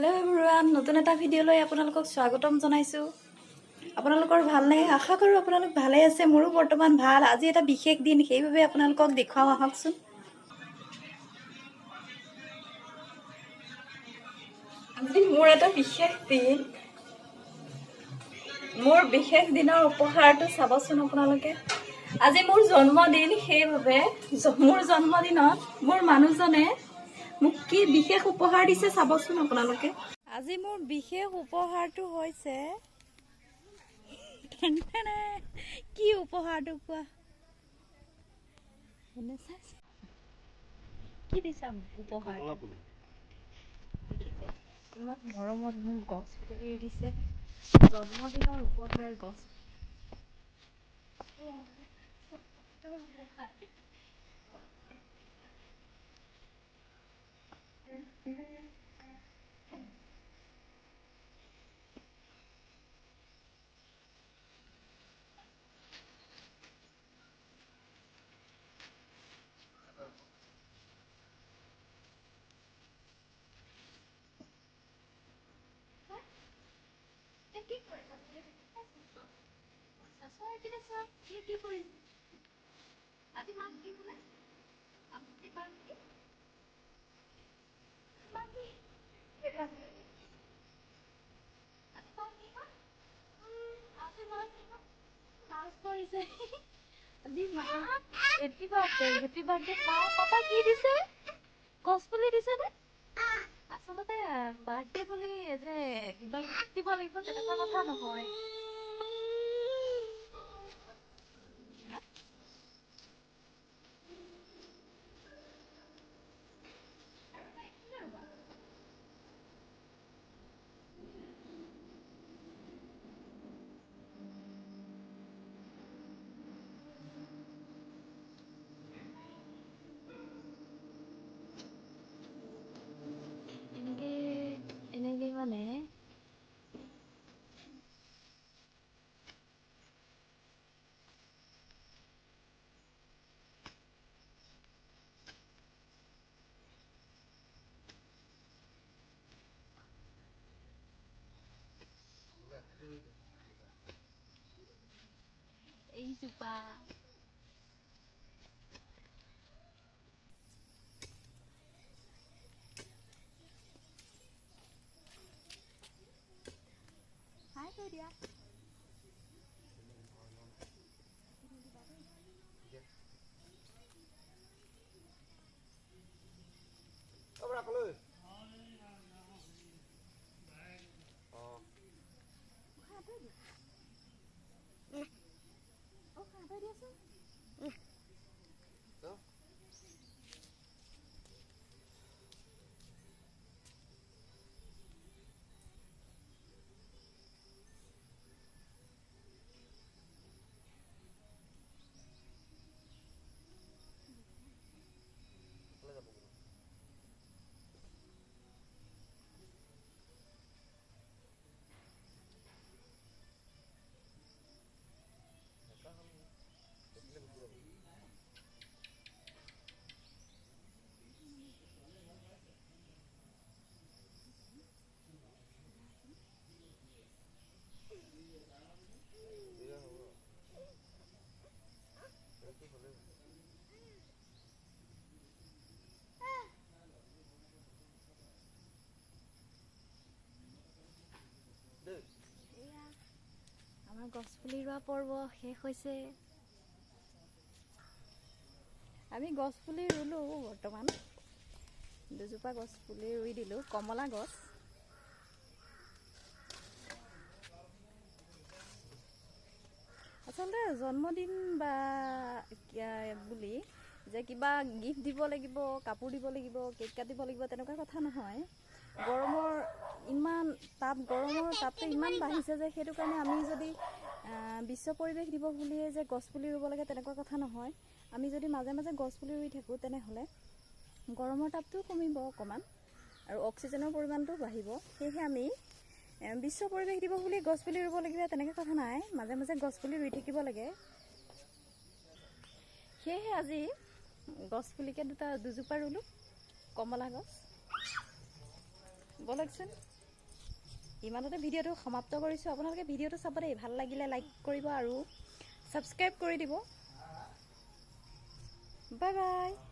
Hello' everyone, নতুন এটা ভিডিঅ'লৈ আপোনালোকক স্বাগতম জনাইছোঁ। আপোনালোকৰ ভালনে? আশা কৰোঁ আপোনালোক ভালে আছে। মোৰো বৰ্তমান ভাল। আজি এটা বিশেষ দিন, সেইবাবে আপোনালোকক দেখুৱাওঁ আহকচোন। আজি মোৰ এটা বিশেষ দিন। মোৰ বিশেষ দিনৰ উপহাৰটো চাবচোন আপোনালোকে। আজি মোৰ জন্মদিন, সেইবাবে মোৰ জন্মদিনত মোৰ মানুহজনে মোক কি বিশেষ উপহাৰ দিছে চাবচোন আপোনালোকে। আজি মোৰ বিশেষ উপহাৰটো হৈছে, কি উপহাৰটো কোৱা? কি দিছা উপহাৰ? ইমান মৰমত মোক গছ পুলি দিছে, জন্মদিনৰ উপহাৰ গছ। কি দিছে? গছ পুলি দিছে নে? আচলতে বাৰ্থডে বুলি যে কিবা দিব লাগিব তেনেকুৱা কথা নহয়। এনেকে মানে এইজোপা হাই কৈ দিয়া। আমাৰ গছপুলি ৰোৱা পৰ্ব শেষ হৈছে। আমি গছপুলি ৰুলোঁ, বৰ্তমান দুজোপা গছপুলি ৰুই দিলোঁ, কমলা গছ। আচলতে জন্মদিন বা বুলি যে কিবা গিফ্ট দিব লাগিব, কাপোৰ দিব লাগিব, কেক কাটিব লাগিব তেনেকুৱা কথা নহয়। গৰমৰ ইমান তাপ, গৰমৰ তাপটো ইমান বাঢ়িছে যে সেইটো কাৰণে আমি যদি বিশ্ব পৰিৱেশ দিৱস বুলিয়ে যে গছপুলি ৰুব লাগে তেনেকুৱা কথা নহয়। আমি যদি মাজে মাজে গছপুলি ৰুই থাকোঁ তেনেহ'লে গৰমৰ তাপটোও কমিব অকণমান আৰু অক্সিজেনৰ পৰিমাণটোও বাঢ়িব। সেয়েহে আমি বিশ্ব পৰিৱেশ দিৱস বুলি গছপুলি ৰুব লাগিব তেনেকৈ কথা নাই, মাজে মাজে গছপুলি ৰুই থাকিব লাগে। সেয়েহে আজি গছপুলিকে দুজোপা ৰুলোঁ, কমলা গছ। ব'লকচোন, ইমানতে ভিডিঅ'টো সমাপ্ত কৰিছোঁ। আপোনালোকে ভিডিঅ'টো চাব দেই, ভাল লাগিলে লাইক কৰিব আৰু ছাবস্ক্ৰাইব কৰি দিব। Bye bye.